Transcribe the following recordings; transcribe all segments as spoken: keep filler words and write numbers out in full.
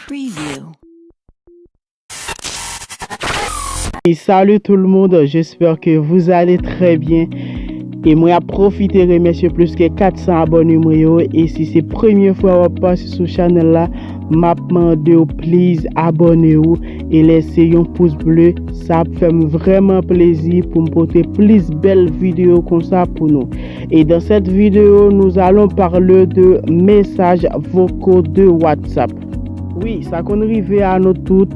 Preview. Et salut tout le monde, j'espère que vous allez très bien. E mwen ap pwofite remèsye plis ke kat san abòne mwen yo. E si se premye fwa w ap pase sou chanèl la, m ap mande w please abòne w e lèse yon pous ble. Sa ap fè m vrèman plezi pou m pote plis bèl videyo konsa pou nou. Et dans cette vidéo, nous allons parler de messages vocaux de WhatsApp. Wi, sa konn rive a nou tout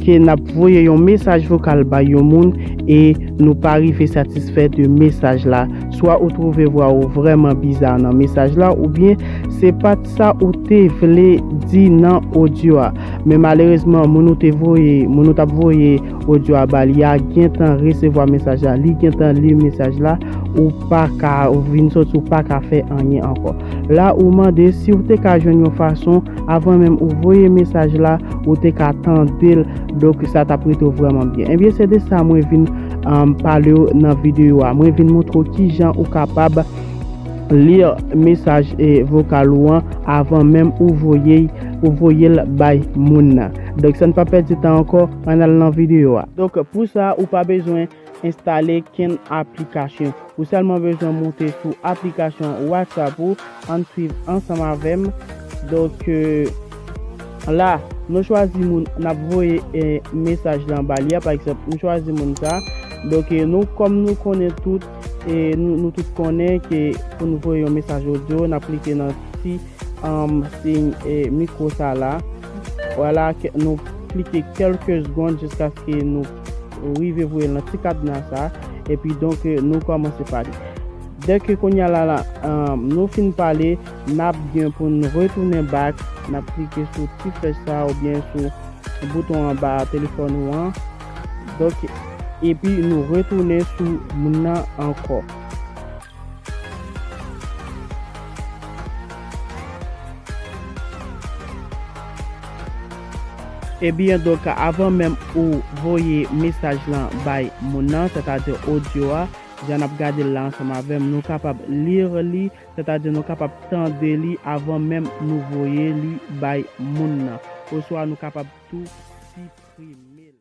ke n ap voye yon mesaj vokal bay yon moun e nou pa rive satisfè de mesaj la. Swa ou twouve vwa ou vrèman biza nan mesaj la, oubyen se pa t sa ou te vle di nan odyo a. Men malerezman, moun ou te voye, moun ou t ap voye odyo a ba li a gentan resevwa mesaj la, li gentan li mesaj la, ou pa ka, ou vin soti, ou pa ka fè anyen ankò. La ou mande si ou te ka jwenn yon fason, avan menm ou voye mesaj la, ou te ka tande l, donk sa t ap rete w vrèman byen. Ebyen, se de sa mwen vin um, pale w nan videyo a. Mwen vin montre w kijan ou kapab li mesaj e vokal ou an avan menm ou voye ou voye l bay moun nan. Donk, san pa pèdi tan ankò, ann al nan videyo a. Donk, pou sa, ou pa bezwen enstale kenn aplikasyon. Ou sèlman bezwen moute sou aplikasyon WhatsApp ou, ann swiv ansanm avè m. Donk, euh, la, nou chwazi moun n ap voye eh, mesaj lan ba li a. Pa egzanp, nou chwazi moun sa. Donk, eh, nou, kòm nou konnen tout, eh, nou, nou tout konnen ke pou nou voye yon mesaj odyo, n ap klike nan ti um, siy eh, mikwo sa la. Vwala, ke- nou klike kèlke segonn jiskaske nou rive voye l nan ti kadna sa. Epi donk, eh, nou kòmanse pale. Dèke kounye a la, la um, nou fin pale, n ap gen pou n retounen back, n ap klike sou ti flèch sa oubyen sou bouton anba telefòn ou an. Donk, epi nou retounen sou moun nan ankò. Ebyen, donk, avan menm ou voye mesaj lan bay moun nan, sètadi odyo a, jan n ap gade l la ansanm avè m, nou kapab li li, sètadi nou kapab tande li avan menm nou voye li bay moun nan. Oswa nou kapab tou siprime l.